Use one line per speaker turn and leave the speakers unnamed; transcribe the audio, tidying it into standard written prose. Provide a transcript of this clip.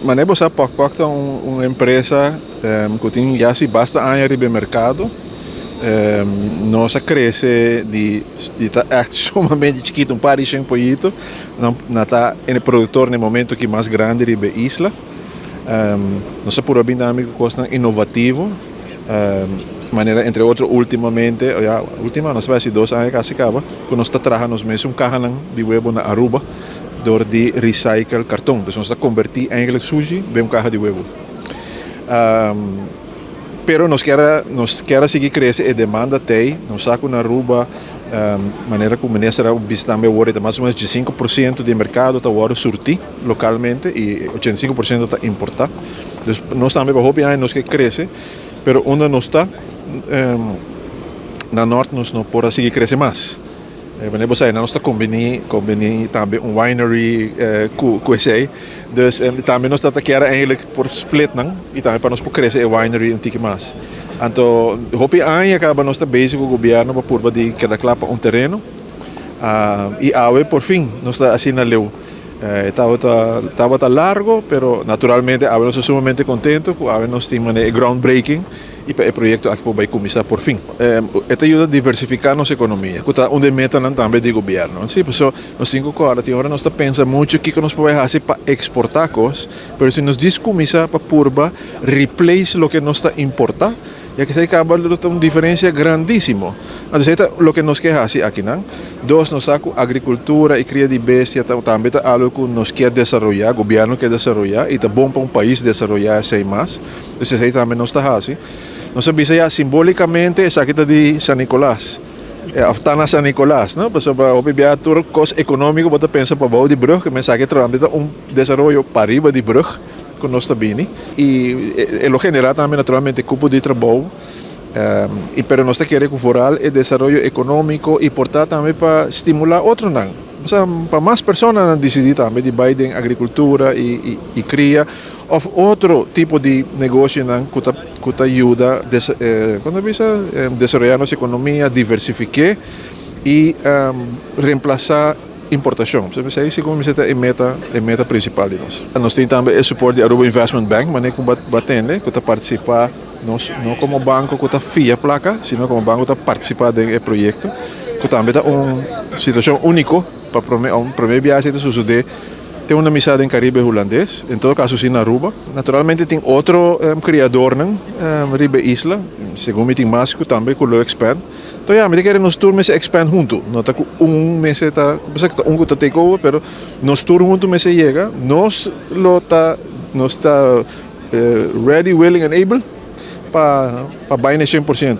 Manera bo sa, Pok Pok ta un empresa ku tin ya si basta aña riba e merkado. Nos a krese di ta echt sumamente chikitu, un par di shen poyito, na ta e produktor na e momento aki mas grandi riba e isla. Nos a purba bin tambe ku kosnan inovativo, manera entre otro ultimamente, ya ultima nos ta bai hasi 2 aña kasi kaba, ku nos ta traha nos mesun kahanan di webo na Aruba dor di recycle karton. Dus nos ta konbertí eigenlijk sushi den un kaha di webo. Pero nos kier sigui krese, e demanda t'ei. Nos sa ku na Aruba, manera ku minister a bisa tambe, awor ta mas o ménos 5% di merkado ta wòrdu surtí lokalmente i 85% ta importá. Dus nos tambe pa hopi aña nos ke krese, pero unda nos ta na nort nos no por sigui krese mas. Wanneer bo nos ta kombiní tambe un winery ku esei. Dus tambe nos ta kier eigenlijk por split nan i tambe pa nos por krese e winery un tiki mas. Anto hopi aña kaba nos ta bezig ku gobièrnu pa purba di keda kla pa un tereno. I awe por fin nos ta asina leu. Tabata largu, pero naturalmente awe nos ta sumamente kontentu ku awe nos tin e groundbreaking i pa e proyekto aki por bai kuminsá por fin. E ta yuda diversifiká nos ekonomia, ku ta un di e metanan tambe di gobièrnu. Si, so nos tin ku kòrda, tin ora nos ta pensa muchu kiko nos por hasi pa eksportá kos, pero si nos djis kuminsá pa purba replace loke nos ta importá, ya ku esei kaba un diferensia grandísimo. Anto, esei ta loke nos ke hasi aki, no? Dos, nos sa ku agrikultura i kria di bestia tambe ta algu ku nos ke desaroyá, gobièrnu ke desaroyá, i ta bon pa un pais desaroyá esei mas. Anto, esei tambe nos ta hasi. Nos a bisa ya simbolikamente esaki ta di San Nicolas. Òf ta na San Nicolas, no? Pasobra hopi bia tur kos ekonómiko bo ta pensa pa bou di brùg, ma esaki tambe ta un desaroyo pariba di brùg ku nos ta bini. I lo generá tambe naturalmente kupo di trabou. I pero nos ta kere ku vooral e desaroyo ekonómiko i por ta tambe pa stimulá otronan. Osea, pa mas personanan disidí tambe di bai den agrikultura i kria òf otro tipo di negoshinan ku ta yuda kon ta bisa, desaroyá nos ekonomia, diversifiká i remplasá importashon. Esei segun mi ta e meta prinsipal di nos. Nos tin tambe e support di Aruba Investment Bank, manera ku bo a tende, ku ta partisipá nos no komo banko ku ta fia plaka, sino komo banko ta partisipá den e proyekto, ku tambe ta un situashon úniko pa un promé biahe ta sosodé tin un amistat den Karibe Hulandes, en todo kaso si na Aruba. Naturalmente tin otro kriadornan riba e isla, segun mi tin mas ku tambe ku lo expand. Anto ya, mi ta kere nos tur mester expand huntu. No ta ku un mester ta, ta un ku ta take over, pero nos tur huntu mester yega. Nos lo ta, nos ta ready, willing and able pa bai na 100%.